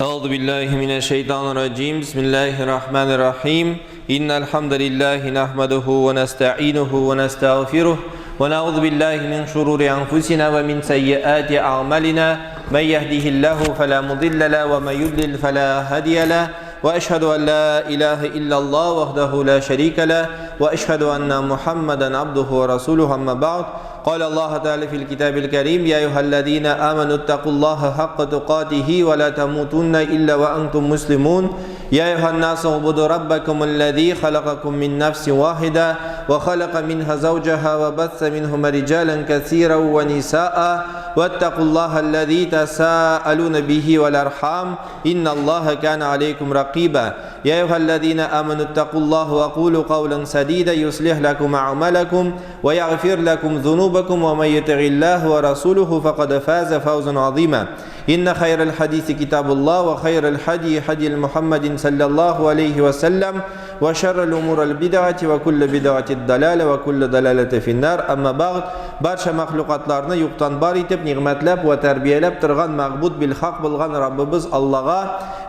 أعوذ بالله من الشيطان الرجيم بسم الله الرحمن الرحيم إن الحمد لله نحمده ونستعينه ونستغفره ونعوذ بالله من شرور أنفسنا ومن سيئات أعمالنا من يهده الله فلا مضل له ومن يضلل فلا هادي له وأشهد أن لا إله إلا الله وحده لا شريك له وأشهد أن محمدا عبده ورسوله أما بعد قال الله تعالى في الكتاب الكريم يا أيها الذين آمنوا اتقوا الله حق تقاته ولا تموتن إلا وأنتم مسلمون يا أيها الناس اعبدوا ربكم الذي خلقكم من نفس واحدة وخلق منها زوجها وبث منهما رجالا كثيرا ونساء واتقوا الله الذي تساءلون به والأرحام إن الله كان عليكم رقيبا يا أيها الذين آمنوا اتقوا الله وقولوا قولا سديدا يصلح لكم أعمالكم ويغفر لكم ذنوبكم ومن يطع الله ورسوله فقد فاز فوزا عظيما إن خير الحديث كتاب الله وخير الحدي حدي محمد صلى الله عليه وسلم وشر الأمور البدعة وكل بدعة الضلالة وكل ضلالة في النار أما بعد барча мәхлукатларны юктан бар итеп, нигъмәтләп вә тәрбияләп торган мәгъбуд бил хак булган Раббыбыз Аллага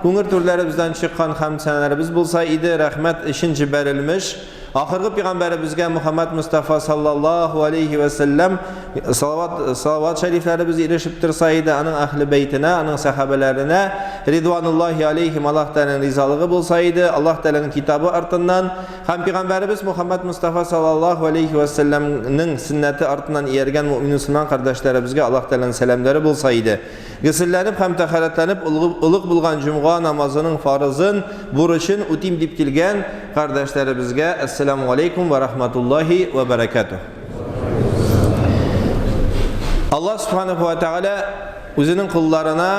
күңел түрләребездән чыккан хәмд сәнәләребез булса иде, рәхмәт өчен җибәрелмеш Ахыргы пигамбәребезгә Мухаммад Мустафа саллаллаһу алейхи вә сәлләм салават салават шәрифләребез ирешеп торса иде, аның әһле бәйтенә, аның сәхабәләренә ридвануллаһи алейхим Аллаһ Тәгаләнең ризалыгы булса иде, Аллаһ Тәгаләнең китабы артыннан һәм пигамбәребез Мухаммад Мустафа саллаллаһу алейхи вә сәлләмнең сөннәте артыннан ияргән мөэмин мөселман кардәшләребезгә Аллаһ Тәгаләнең сәламнәре булса иде. Гөселләнеп һәм тәһарәтләнеп олуг булган җомга намазының фарызын, бурычын үтим дип килгән кардәшләребезгә әссәламү алейкум вә рахматуллаһи вә бәрәкәтүһ. Аллаһ субханаху вә тәгалә үзенең колларына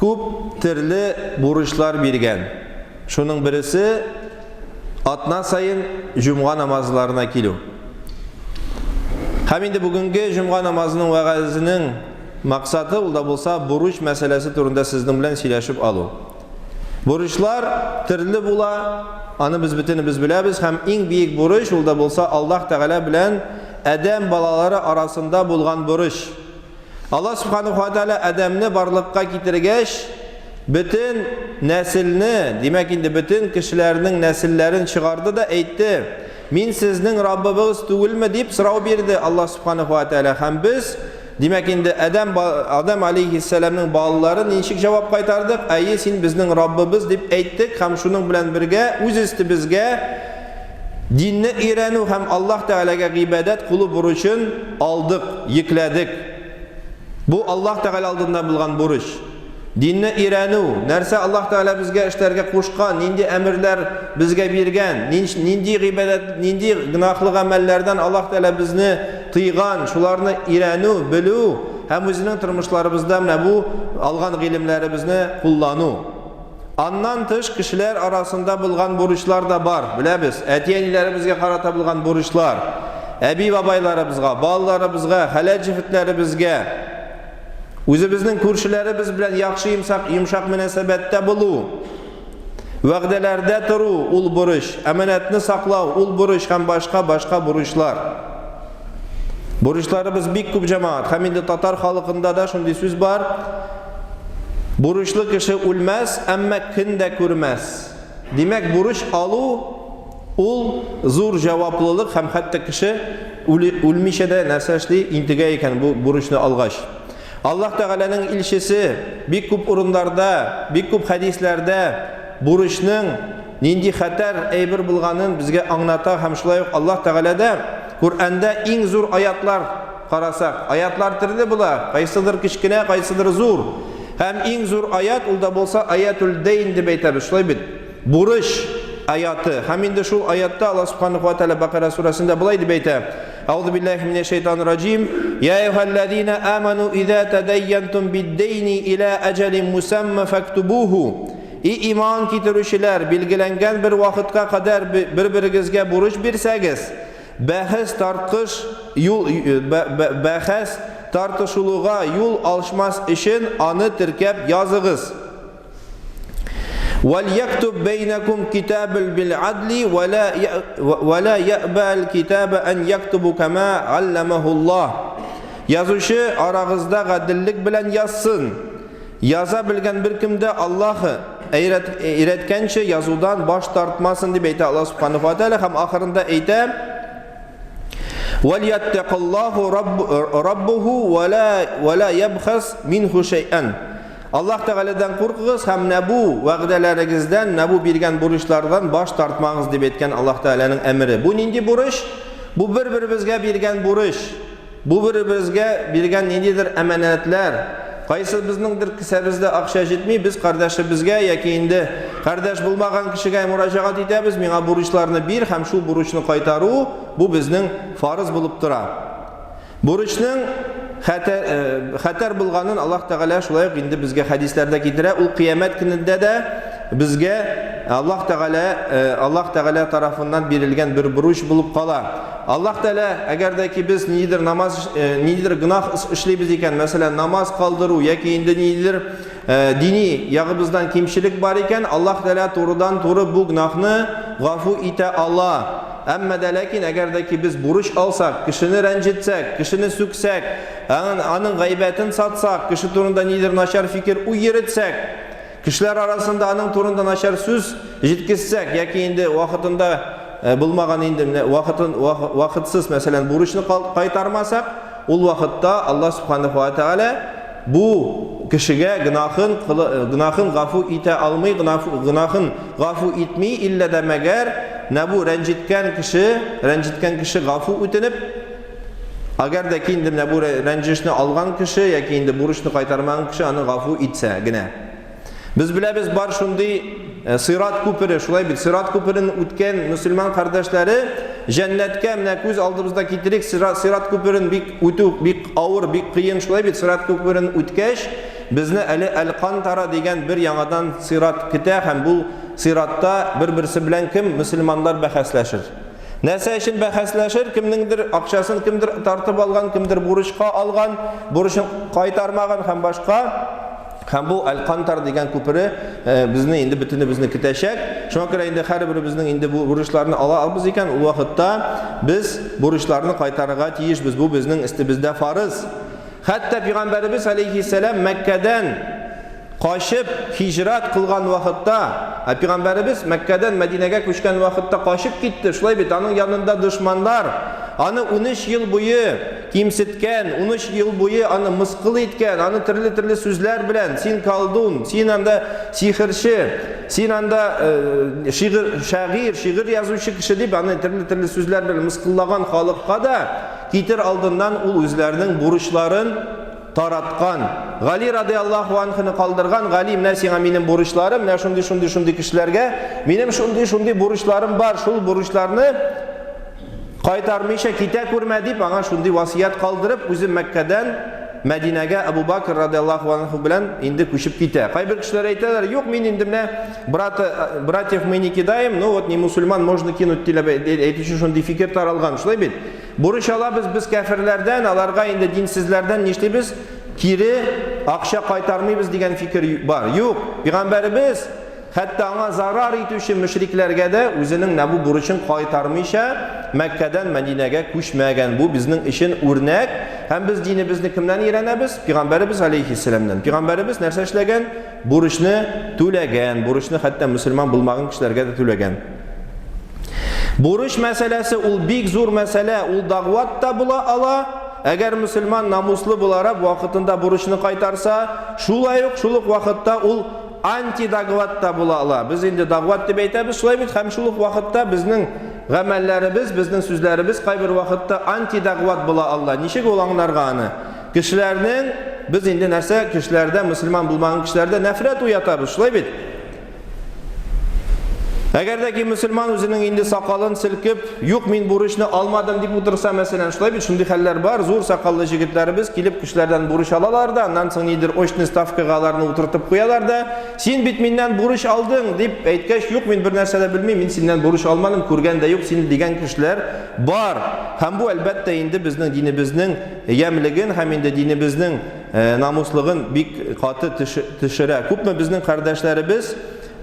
күп төрле бурычлар биргән. Шуның бересе атна саен җомга намазларына килү. Һәм инде бүгенге җомга намазының вәгазенең Максаты ул да булса бурыч мәсьәләсе турында сезнең белән сөйләшеп алу. Бурычлар төрле була, аны без бөтенебез беләбез һәм иң биек бурыч ул да булса Аллаһ Тәгалә белән адәм балалары арасында булган бурыч. Аллаһ Субханаһу ва Тәгалә адәмне барлыкка китергәч, бөтен нәселне, димәк инде бөтен кешеләрнең нәселләрен чыгарды да әйтте: "Мин сезнең Раббыбыгыз түгелме?" дип сорау бирде Аллаһ Субханаһу ва Тәгалә һәм без Димәк инде Адәм Адәм алейһиссәламнең балалары ничек җавап кайтардык? Әйе, син безнең Раббыбыз дип әйттек һәм шуның белән бергә үз өстебезгә динне өйрәнү һәм Аллаһ Тәгаләгә гыйбадәт кылу бурычын алдык, йөкләдек. Бу Аллаһ Тәгалә алдында булган бурыч. Динне өйрәнү, нәрсә Аллаһ Тәгалә безгә эшләргә кушкан, нинди әмерләр безгә биргән, нинди гыйбадәт, нинди гөнаһлы гамәлләрдән Аллаһ Тәгалә безне тыйган, шуларны өйрәнү, белү һәм үзенең тормышларыбызда менә бу алган гыйлемнәребезне куллану. Аннан тыш кешеләр арасында булган бурычлар да бар, беләбез. Әти-әниләребезгә карата булган бурычлар, әби-бабайларыбызга, балаларыбызга, хәләл җефетләребезгә, Үзебезнең күршеләребез белән яхшы йомшак, йомшак мөнәсәбәттә булу, вәгъдәләрдә тору ул бурыч, әманәтне саклау ул бурыч һәм башка башка бурычлар. Бурычларыбыз бик күп җәмәгать. Һәм инде татар халкында да шундый сүз бар. Бурычлы кеше үлмәс, әмма көн дә күрмәс. Димәк, бурыч алу Ул зур җаваплылык һәм хәтта кеше үлмичә дә нәрсә эшли, интегә икән бу бурычны алгач. Аллаһ Тәгаләнең илчесе бик күп урыннарда, бик күп хәдисләрдә бурычның нинди хәтәр әйбер булганын безгә аңлата һәм шулай ук Аллаһ Тәгалә дә Коръәндә иң зур аятлар карасак, аятлар төрле була, кайсыдыр кечкенә, кайсыдыр зур. Һәм иң зур аят ул да булса аятул дейн дип әйтәбез, шулай бит? Бурыч аяты. Һәм инде шул аятта Аллаһ Субханаһу ва Тааля Бакара сүрәсендә болай дип әйтә. Аузу биллахи минәш шайтанир раҗим. Я әйюһәлләзина аману иза тадайянтум биддейни иля әҗәлин мусамма фактубуху. И иман китерүчеләр, билгеләнгән бер вакытка кадәр бер-берегезгә бурыч бирсәгез, бәхәс тарткыш юл бәхәс тартышылуга юл алшмас өчен аны теркәп языгыз. Вәльяктуб бәйнәкум китабел бил адли вә ла я'бәл китабә ән яктубу кәмә алләмәһуллаһ. Язучы арагызда гаделлек белән язсын. Яза белгән беркем дә Аллаһ өйрәткәнчә язудан баш тартмасын дип әйтә Аллаһ Субханаһу ва Тааля һәм ахырында әйтә: "Вальяттакаллаху раббуху ва ла ва ла ябхас минху шай'ан." Аллаһ Тәгаләдән куркыгыз һәм менә бу вәгъдәләрегездән, менә бу биргән бурычлардан баш тартмагыз дип әйткән Аллаһ Тәгаләнең әмере. Бу нинди бурыч? Бу бер-беребезгә биргән бурыч. Бу беребезгә биргән ниндидер әманәтләр. Кайсыбызныңдыр кесәбездә акча җитми, без кардәшебезгә яки инде кардәш булмаган кешегә мөрәҗәгать итәбез, миңа бурычларны бир һәм шул бурычны кайтару, бу безнең фарыз булып тора. Бурычның хәтәр, э, хәтәр булганын Аллаһ Тәгалә шулай ук инде безгә хәдисләрдә китерә. Ул кыямәт көнендә дә безгә Аллаһ Тәгалә, э, Аллаһ Тәгалә тарафыннан бирелгән бер бурыч булып кала. Аллаһ Тәгалә, әгәр дә ки без ниндидер намаз, э, ниндидер гөнаһ эшлибез икән, мәсәлән, намаз калдыру яки инде ниндидер э, дини ягыбыздан кимчелек бар икән, Аллаһ Тәгалә турыдан-туры бу гөнаһны гафу итә ала. Әмма дә ләкин әгәр дә ки без бурыч алсак, кешене рәнҗетсәк, кешене сүксәк, аның гайбәтен сатсак, кеше турында нидер начар фикер уй йөретсәк, Кешеләр арасында аның турында начар сүз җиткезсәк яки инде вакытында э, булмаган инде менә вакытын вакытсыз, мәсәлән, бурычны кайтармасак, ул вакытта Аллаһ субханаһу ва тааля бу кешегә гөнаһын э, гөнаһын гафу итә алмый, гөнаһын гафу итми, иллә дә мәгәр менә бу рәнҗеткән кеше, рәнҗеткән кеше гафу үтенеп, Әгәр дә ки инде менә бу рәнҗешне алган кеше яки инде бурычны кайтармаган кеше аны гафу итсә генә. Без беләбез, бар шундый э, сират күпере, шулай бит, сират күперен үткән мөселман кардәшләре җәннәткә менә күз алдыбызда китерик, сират, сират күперен бик үтү бик авыр, бик кыен, шулай бит, сират күперен үткәч, безне әле Әл-Кантара дигән бер яңадан сират көтә һәм бу сиратта бер-берсе белән кем мөселманнар бәхәсләшер. Нәрсә өчен бәхәсләшер, кемнеңдер акчасын кемдер тартып алган, кемдер бурычка алган, бурычын кайтармаган һәм башка. Һәм бу Аль-Кантар дигән күпере э, безне инде бөтенебезне көтәчәк. Шуңа күрә инде һәрберебезнең инде бу бурычларны ала алабыз икән, ул вакытта без бурычларны кайтарырга тиешбез. Бу безнең өстебездә фарыз. Хәтта пәйгамбәребез алейхиссәлам Мәккәдән качып һиҗрат кылган вакытта, ә пәйгамбәребез Мәккәдән Мәдинәгә күчкән вакытта качып китте, шулай бит, аның янында дошманнар аны 13 ел буе кимсеткән, 13 ел буе аны мыскыл иткән, аны төрле-төрле сүзләр белән, син колдун, син анда сихерче, син анда э, шигырь, шагыйрь, шигырь язучы кеше дип аны төрле-төрле сүзләр белән мыскыллаган халыкка да китер алдыннан ул үзләренең бурычларын тараткан. Гали радиаллаһу анхуны калдырган. Гали, менә сиңа минем бурычларым, менә шундый шундый шундый кешеләргә минем шундый шундый бурычларым бар, шул бурычларны кайтармыйча китә күрмә дип аңа шундый васыять калдырып, үзе Мәккәдән Мәдинәгә Абу Бакр радиаллаһу анху белән инде күчеп китә. Кайбер кешеләр әйтәләр, юк, мин инде менә брата, братьев мы не кидаем, ну вот не мусульман можно кинуть дип әйтүче шундый фикер таралган. Шулай бит? Бурыч алабыз без кәферләрдән, аларга инде динсезләрдән нишлибез? Кире акча кайтармыйбыз дигән фикер бар. Юк, пәйгамбәребез хәтта аңа зарар итүче мөшрикләргә дә үзенең менә бу бурычын кайтармыйча Мәккәдән Мәдинәгә күчмәгән. Бу безнең өчен үрнәк. Һәм без динебезне кемнән өйрәнәбез? Пәйгамбәребез алейхиссәламнән. Пәйгамбәребез нәрсә эшләгән? Бурычны түләгән. Бурычны хәтта мөселман булмаган кешеләргә дә түләгән. Бурыч мәсьәләсе ул бик зур мәсьәлә, ул дагват та була ала. Әгәр мөселман намуслы буларак вакытында бурычны кайтарса, шулай ук шул ук вакытта ул антидагват та була ала. Без инде дагват дип әйтәбез, шулай бит, һәм шул ук вакытта безнең гамәлләребез, безнең сүзләребез кайбер вакытта антидагват була ала. Ничек ул аңларга аны? Кешеләрнең без инде нәрсә, кешеләрдә, мөселман булмаган кешеләрдә нәфрәт уятабыз, шулай бит? Әгәр дә ки мөселман үзенең инде сакалын селкеп, юк, мин бурычны алмадым дип утырса, мәсәлән, шулай бит, шундый хәлләр бар, зур сакаллы җегетләребез килеп кешеләрдән бурыч алалар да, аннан соң нидер очный ставкага аларны утыртып куялар да, син бит миннән бурыч алдың, дип әйткәч, юк, мин бер нәрсә дә белмим, мин синнән бурыч алмадым, күргән дә юк сине дигән кешеләр бар. Һәм бу, әлбәттә, инде безнең динебезнең ямьлеген һәм инде динебезнең Э, намуслыгын бик каты төшерә. Күпме безнең кардәшләребез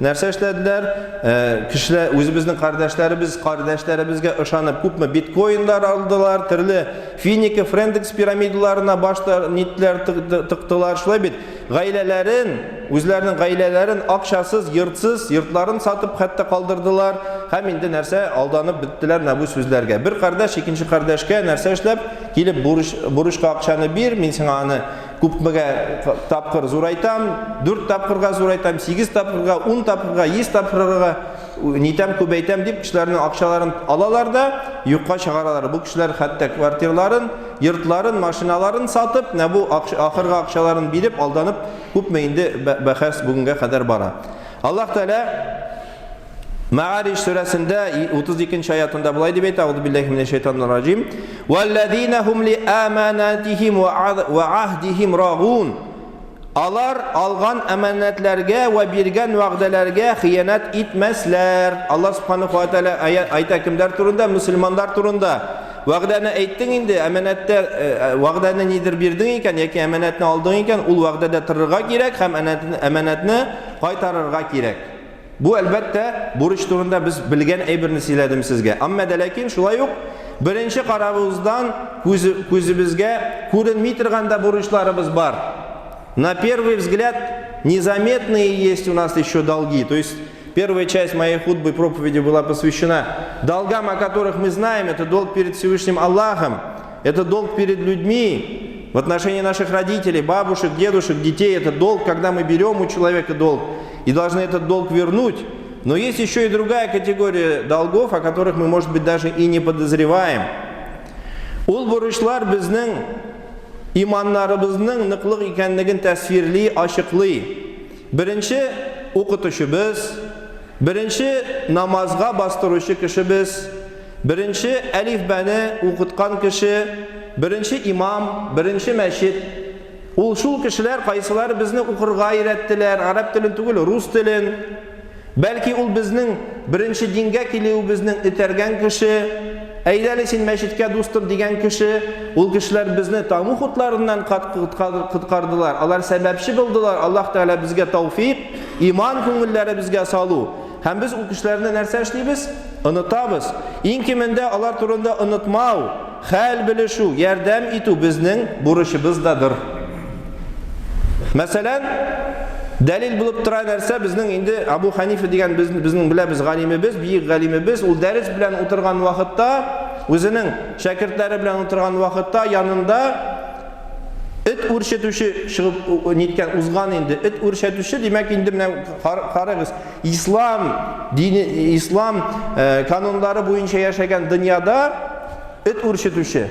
нәрсә эшләделәр? Э, кешеләр үзебезнең кардәшләребез кардәшләребезгә ышанып күпме биткоиннар алдылар, төрле Финика, Френдекс пирамидаларына башта нитләр тыктылар. Шулай бит. гаиләләрен, үзләренең гаиләләрен акчасыз, йортсыз, йортларын сатып хәтта калдырдылар һәм инде нәрсә алданып беттеләр менә бу сүзләргә. Бер кардәш икенче кардәшкә нәрсә эшләп, килеп бурыч, бурычка акчаны бир, мин сиңа аны күпмегә тапкыр зурайтам, дүрт тапкырга зурайтам, сигез тапкырга, ун тапкырга, йөз тапкырга нитәм, күбәйтәм дип кешеләрнең акчаларын алалар да юкка чыгаралар. Бу кешеләр хәтта квартирларын, йортларын, машиналарын сатып, менә бу ахыргы акчаларын биреп, алданып, күпме инде бәхәс бүгенгә кадәр бара. Аллаһ Тәгалә Мәгариж сүрәсендә 32 нче аятында болай дип әйтә: "Аузу биллахи минәш шайтанир раҗим. Валлазина хум ли аманатихим ва аһдихим рагун." Алар алган әманәтләргә вә биргән вәгъдәләргә хыянәт итмәсләр. Аллаһ субханаһу ва тааля әйтә кемнәр турында? Мөселманнар турында. Вәгъдәне әйттең инде, әманәттә э, э, вәгъдәне нидер бирдең икән яки әманәтне алдың икән, ул вәгъдәдә торырга кирәк һәм әманәтне кайтарырга кирәк. Бу, әлбәттә, бурыч турында без белгән әйберне сөйләдем сезгә. Әмма дә ләкин шулай ук беренче каравыбыздан күзебезгә күренми торган да бурычларыбыз бар. На первый взгляд незаметные есть у нас еще долги. То есть первая часть моей худбы проповеди была посвящена долгам, о которых мы знаем. Это долг перед Всевышним Аллахом, это долг перед людьми, в отношении наших родителей, бабушек, дедушек, детей. Это долг, когда мы берем у человека долг и должны этот долг вернуть. Но есть еще и другая категория долгов, о которых мы, может быть, даже и не подозреваем. Ул бурычлар безнең иманнарыбызның ныклык икәнлеген тәсвирли, ачыклый. Беренче укытучыбыз, беренче намазга бастыручы кешебез, беренче әлифбәне укыткан кеше, беренче имам, беренче мәчет. Ул шул кешеләр, кайсылары безне укырга өйрәттеләр, гарәп телен түгел, рус телен. Бәлки ул безнең беренче дингә килүебезнең этәргән кеше, әйдә әле син мәчеткә, дустым, дигән кеше. Ул кешеләр безне тамух утларыннан коткардылар. Алар сәбәпче булдылар. Аллаһ Тәгалә безгә тауфик, иман күңелләребезгә салу. Һәм без ул кешеләрне нәрсә эшлибез? Онытабыз. Иң кимендә алар турында онытмау, хәл белешү, ярдәм итү безнең бурычыбыз дадыр. Мәсәлән, дәлил булып тора нәрсә, безнең инде Абу Ханифа дигән без, безнең беләбез галимебез, бөек галимебез, ул дәрес белән утырган вакытта, үзенең шәкертләре белән утырган вакытта янында эт үрчетүче чыгып ниткән узган инде. Эт үрчетүче, димәк, инде менә карагыз, ислам дине, ислам э, кануннары буенча яшәгән дөньяда эт үрчетүче,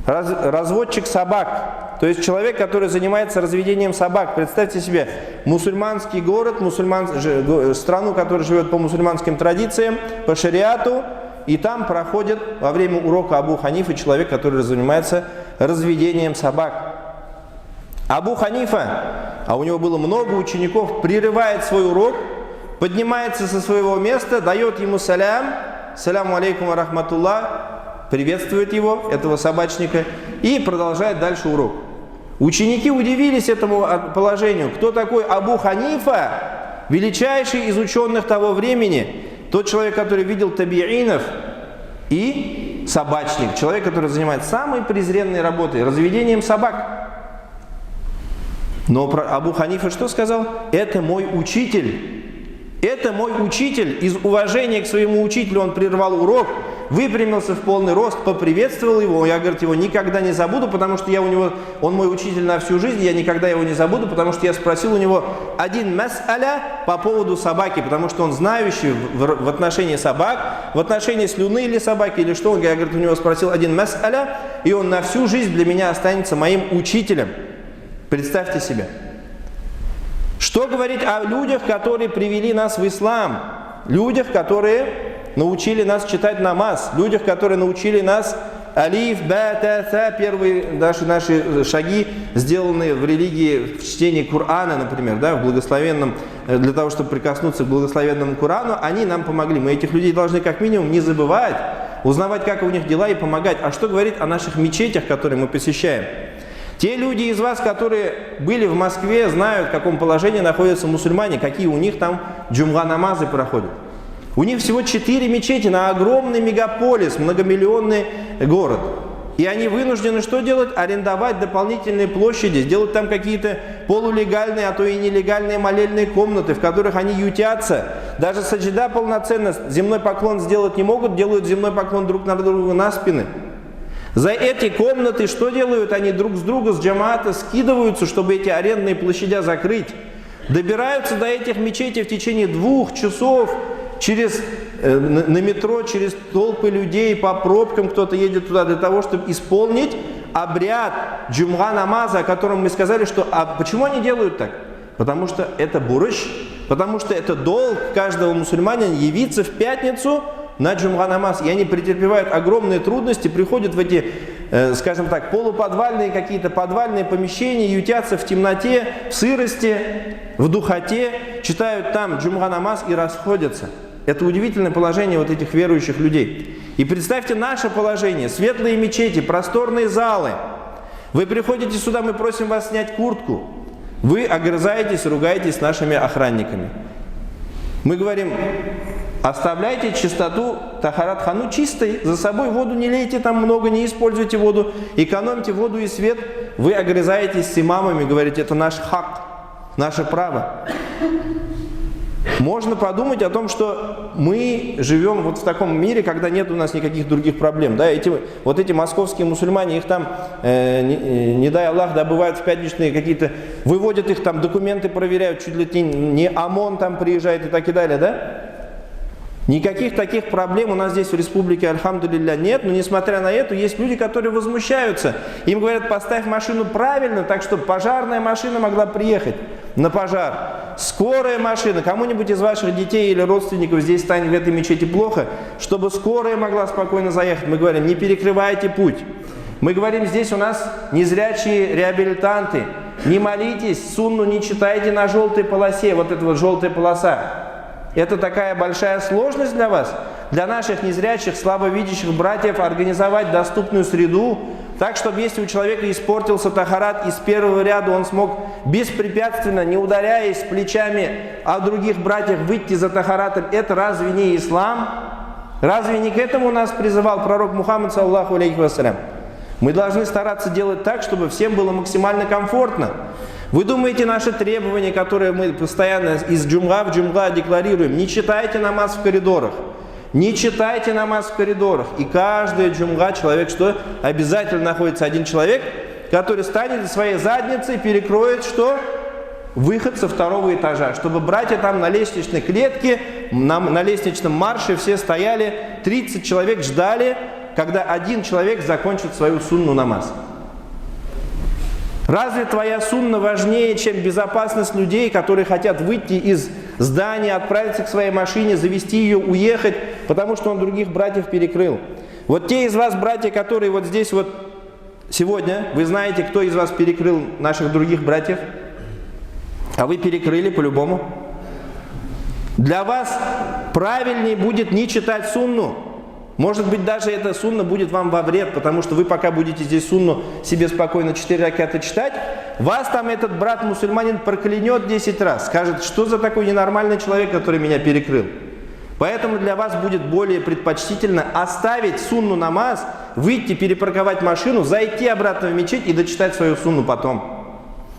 раз, разводчик собак, то есть человек, который занимается разведением собак. Представьте себе, мусульманский город, мусульман, страну, которая живет по мусульманским традициям, по шариату, и там проходит во время урока Абу Ханифы человек, который занимается разведением собак. Абу Ханифа, а у него было много учеников, прерывает свой урок, поднимается со своего места, дает ему салям, саляму алейкум рахматуллах, приветствует его, этого собачника, и продолжает дальше урок. Ученики удивились этому положению. Кто такой Абу Ханифа, величайший из ученых того времени, тот человек, который видел табиинов, и собачник, человек, который занимается самой презренной работой, разведением собак. Но про Абу Ханифа что сказал? Это мой учитель. Это мой учитель. Из уважения к своему учителю он прервал урок, выпрямился в полный рост, поприветствовал его. Я, говорит, его никогда не забуду, потому что я у него, он мой учитель на всю жизнь, я никогда его не забуду, потому что я спросил у него один мас'аля по поводу собаки, потому что он знающий в отношении собак, в отношении слюны или собаки, или что. Я, говорит, у него спросил один мас'аля, и он на всю жизнь для меня останется моим учителем. Представьте себе. Что говорить о людях, которые привели нас в ислам? Людях, которые научили нас читать намаз, людях, которые научили нас алиф, ба, та, та, первые наши шаги, сделанные в религии, в чтении Корана, например, да, в благословенном, для того, чтобы прикоснуться к благословенному Корану, они нам помогли. Мы этих людей должны как минимум не забывать, узнавать, как у них дела и помогать. А что говорить о наших мечетях, которые мы посещаем? Те люди из вас, которые были в Москве, знают, в каком положении находятся мусульмане, какие у них там джумга-намазы проходят. У них всего 4 мечети на огромный мегаполис, многомиллионный город. И они вынуждены что делать? Арендовать дополнительные площади, сделать там какие-то полулегальные, а то и нелегальные молельные комнаты, в которых они ютятся. Даже саджида полноценно земной поклон сделать не могут, делают земной поклон друг на друга на спины. За эти комнаты что делают? Они друг с друга, с джамаата скидываются, чтобы эти арендные площадя закрыть. Добираются до этих мечетей в течение 2 часов, на метро, через толпы людей, по пробкам кто-то едет туда для того, чтобы исполнить обряд джумга намаза, о котором мы сказали, что... А почему они делают так? Потому что это бурыш, потому что это долг каждого мусульманина явиться в пятницу на джумга намаз. И они претерпевают огромные трудности, приходят в эти, скажем так, полуподвальные какие-то подвальные помещения, ютятся в темноте, в сырости, в духоте, читают там джумга намаз и расходятся. Это удивительное положение вот этих верующих людей. И представьте наше положение. Светлые мечети, просторные залы. Вы приходите сюда, мы просим вас снять куртку. Вы огрызаетесь, ругаетесь с нашими охранниками. Мы говорим, оставляйте чистоту тахарат-хану чистой, за собой воду не лейте там много, не используйте воду, экономьте воду и свет. Вы огрызаетесь с имамами, говорите, это наш хак, наше право. Можно подумать о том, что мы живем вот в таком мире, когда нет у нас никаких других проблем. Да? Эти московские мусульмане, их там, не дай Аллах, добывают в пятничные какие-то, выводят их там, документы проверяют, чуть ли не ОМОН там приезжает и так и далее, да? Никаких таких проблем у нас здесь в республике, альхамдулилля, нет, но несмотря на это, есть люди, которые возмущаются. Им говорят, поставь машину правильно, так, чтобы пожарная машина могла приехать на пожар. Скорая машина, кому-нибудь из ваших детей или родственников здесь станет в этой мечети плохо, чтобы скорая могла спокойно заехать. Мы говорим, не перекрывайте путь. Мы говорим, здесь у нас незрячие реабилитанты. Не молитесь, сунну не читайте на желтой полосе, вот эта вот желтая полоса. Это такая большая сложность для вас, для наших незрячих, слабовидящих братьев организовать доступную среду, так, чтобы если у человека испортился тахарат, из первого ряда он смог беспрепятственно, не ударяясь плечами о других братьях, выйти за тахаратом. Это разве не ислам? Разве не к этому нас призывал пророк Мухаммад, саллаллаху алейхи вассалям? Мы должны стараться делать так, чтобы всем было максимально комфортно. Вы думаете, наши требования, которые мы постоянно из джумга в джумга декларируем, не читайте намаз в коридорах, не читайте намаз в коридорах. И каждая джумга человек, что? Обязательно находится один человек, который станет своей задницей, перекроет что? Выход со второго этажа, чтобы братья там на лестничной клетке, на лестничном марше все стояли, 30 человек ждали, когда один человек закончит свою сунну намаз. Разве твоя сунна важнее, чем безопасность людей, которые хотят выйти из здания, отправиться к своей машине, завести ее, уехать, потому что он других братьев перекрыл? Вот те из вас, братья, которые вот здесь вот сегодня, вы знаете, кто из вас перекрыл наших других братьев? А вы перекрыли по-любому. Для вас правильнее будет не читать сунну. Может быть, даже эта сунна будет вам во вред, потому что вы пока будете здесь сунну себе спокойно 4 раката читать, вас там этот брат-мусульманин проклянет 10 раз, скажет, что за такой ненормальный человек, который меня перекрыл. Поэтому для вас будет более предпочтительно оставить сунну намаз, выйти, перепарковать машину, зайти обратно в мечеть и дочитать свою сунну потом.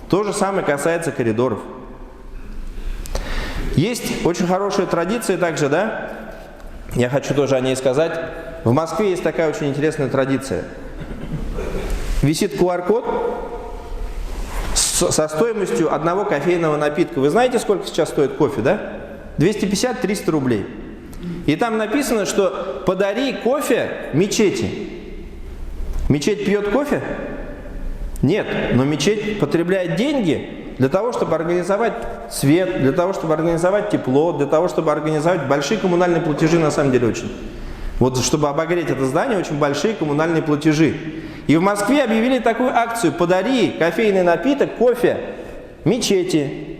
То же самое касается коридоров. Есть очень хорошая традиция также, да? Я хочу тоже о ней сказать. В Москве есть такая очень интересная традиция. Висит QR-код со стоимостью одного кофейного напитка. Вы знаете, сколько сейчас стоит кофе, да? 250-300 рублей. И там написано, что подари кофе мечети. Мечеть пьет кофе? Нет, но мечеть потребляет деньги для того, чтобы организовать свет, для того, чтобы организовать тепло, для того, чтобы организовать большие коммунальные платежи, на самом деле очень. Вот чтобы обогреть это здание, очень большие коммунальные платежи. И в Москве объявили такую акцию: подари кофейный напиток, кофе мечети.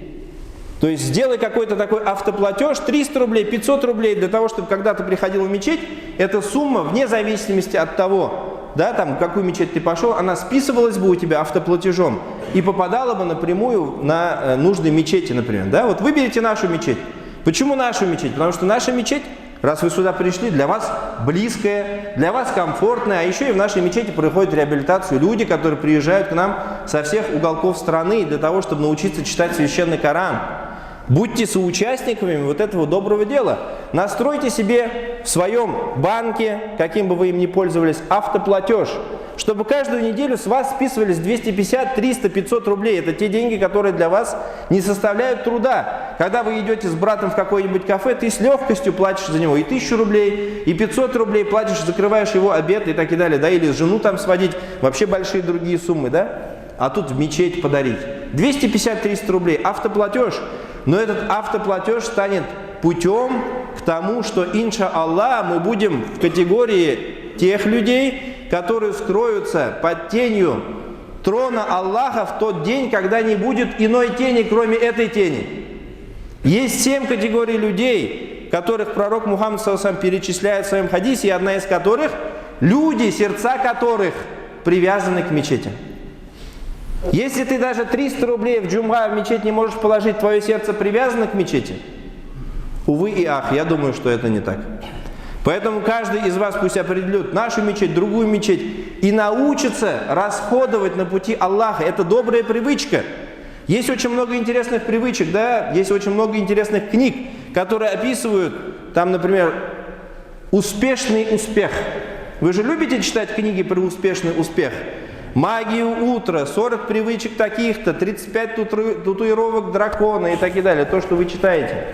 То есть сделай какой-то такой автоплатеж, 300 рублей, 500 рублей, для того, чтобы когда ты приходил в мечеть, эта сумма, вне зависимости от того, да, там, в какую мечеть ты пошел, она списывалась бы у тебя автоплатежом и попадала бы напрямую на нужды мечети, например. Да? Вот выберите нашу мечеть. Почему нашу мечеть? Потому что наша мечеть Раз вы сюда пришли, для вас близкая, для вас комфортная, а еще и в нашей мечети проходят реабилитацию люди, которые приезжают к нам со всех уголков страны для того, чтобы научиться читать священный Коран. Будьте соучастниками вот этого доброго дела. Настройте себе в своем банке, каким бы вы им ни пользовались, автоплатеж, чтобы каждую неделю с вас списывались 250, 300, 500 рублей. Это те деньги, которые для вас не составляют труда. Когда вы идете с братом в какое-нибудь кафе, ты с легкостью платишь за него и 1000 рублей, и 500 рублей платишь, закрываешь его обед и так и далее. Да, или жену там сводить, вообще большие другие суммы, да? А тут в мечеть подарить. 250-300 рублей, автоплатеж. Но этот автоплатеж станет путем к тому, что, инша Аллах, мы будем в категории тех людей, которые скроются под тенью трона Аллаха в тот день, когда не будет иной тени, кроме этой тени. Есть 7 категорий людей, которых пророк Мухаммад саллаллаху алейхи ва саллям перечисляет в своем хадисе, и одна из которых – люди, сердца которых привязаны к мечетям. Если ты даже 300 рублей в джумга в мечеть не можешь положить, твое сердце привязано к мечети? Увы и ах, я думаю, что это не так. Поэтому каждый из вас пусть определит нашу мечеть, другую мечеть и научится расходовать на пути Аллаха. Это добрая привычка. Есть очень много интересных привычек, да? Есть очень много интересных книг, которые описывают, там, например, успешный успех. Вы же любите читать книги про успешный успех? Магию утра, 40 привычек таких-то, 35 татуировок дракона и так и далее. То, что вы читаете.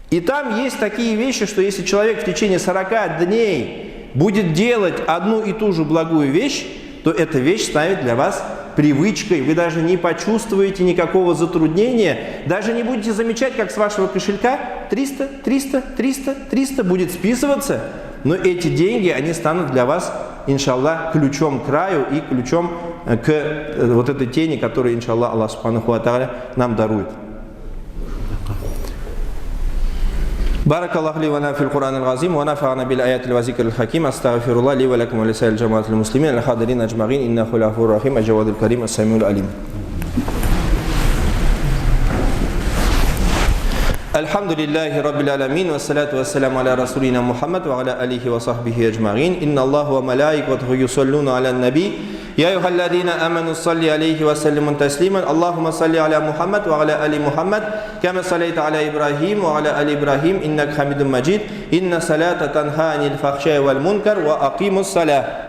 И там есть такие вещи, что если человек в течение 40 дней будет делать одну и ту же благую вещь, то эта вещь станет для вас привычкой. Вы даже не почувствуете никакого затруднения, даже не будете замечать, как с вашего кошелька 300, 300, 300, 300 будет списываться. Но эти деньги, они станут для вас, иншаллах, ключом к раю и ключом к вот этой тени, которую, иншаллах, Аллах субханаху ва тааля нам дарует. بارك الله لي ولنا في القرآن العظيم ونفعنا بالآيات والذكر الحكيم أستغفر الله لي ولكم ولسائر الجماعة المسلمين الحاضرين أجمعين إنه الغفور الرحيم الجواد الكريم السميع العليم. الحمد لله رب العالمين والصلاة والسلام على رسولنا محمد وعلى آله وصحبه أجمعين. إن الله وملائكته يصلون على النبي يا أيها الذين آمنوا صلوا عليه وسلموا تسليما. اللهم صل على محمد وعلى آل محمد كما صليت على إبراهيم وعلى آل إبراهيم إنك حميد مجيد. إن الصلاة تنهى عن الفحشاء والمنكر وأقيموا الصلاة.